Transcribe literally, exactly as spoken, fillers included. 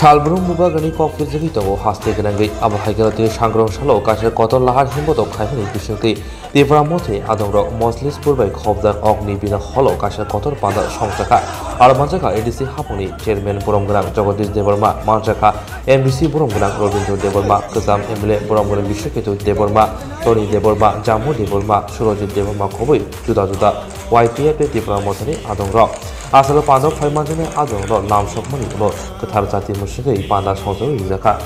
Salbrum bubagrani kok pijagwi tongo haste gwnangwi. Abo hai kheno tini sangrong salo kaisa kotor lahar himbotok khaimani bisingtwi Tipra Motha ni adongrok Mojlis purbai khobjak Ogni Bina holo kaisa kotor panda songjakha. Aro manjakha A D C haphangni chairman borom gwnang Jagadish Debbarma, manjakha M D C borom gwnang Rabindra Debbarma, kwcham M L A borom gwnang Biswaketu Debbarma, Tony Debbarma, Jammu Debbarma, Surojit Debbarma khobwi juda juda Y P F tei Tipra Motha ni adongrok. Asalo pandao phai manjaknai adongrok lamsokmani ulo kwthar jati mwswgwi panda songjakwi ringjakha.